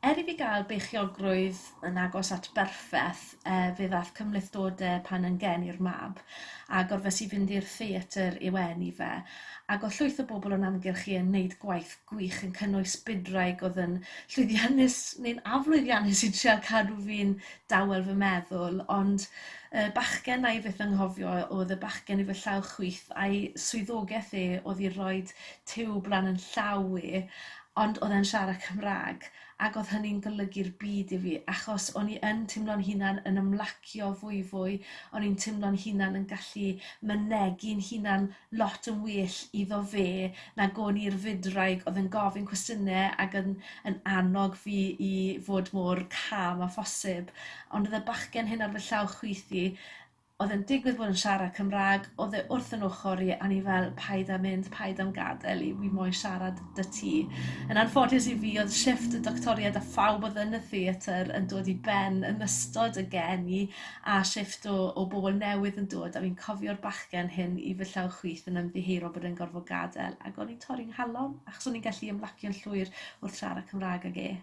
Er i fi gael beichiogrwydd yn agos at berffeth, fe ddaeth cymhlethdodau pan yn geni'r mab, a gorfes i fynd i'r theatr i'w eni fe. Ac oedd llwyth o bobl o'n amgylch i yn wneud gwaith gwych yn cynnwys bydwraig oedd yn llwyddiannus neu'n aflwyddiannus i trial cadw fi'n dawel fy meddwl, ond y bachgen 'na i fyth anghofio oedd y bachgen i fy llaw chwith a'i swyddogaeth e oedd i roid tiwb lan yn llaw i, ond oedd e'n siarad Cymraeg ac oedd hynny'n golygu'r byd i fi achos o'n i yn teimlo'n hunan yn ymlacio fwyfwy, o'n i'n teimlo'n hunan yn gallu mynegi'n hunan lot yn well iddo fe nag o'n i'r fydwraig oedd yn gofyn cwestiynau ac yn yn annog fi i fod mor calm â phosib. Ond oedd y bachgen hyn ar fy llaw chwith i, oedd e'n digwydd bod yn siarad Cymraeg, oedd e wrth yn ochr i, a o'n i fel, paid â mynd, paid â'm gadael i, wi moyn siarad 'da ti. Yn anffodus i fi, oedd shifft y doctoriaid a phawb oedd yn y theatr yn dod i ben yn ystod y geni a shifft o, o bobl newydd yn dod, a fi'n cofio'r bachgen hyn i fy llaw chwith yn ymddiheuro bod e'n gorfod gadael, ac o'n i'n torri 'nghalon, achos o'n i'n gallu ymlacio'n llwyr wrth siarad Cymraeg ag e.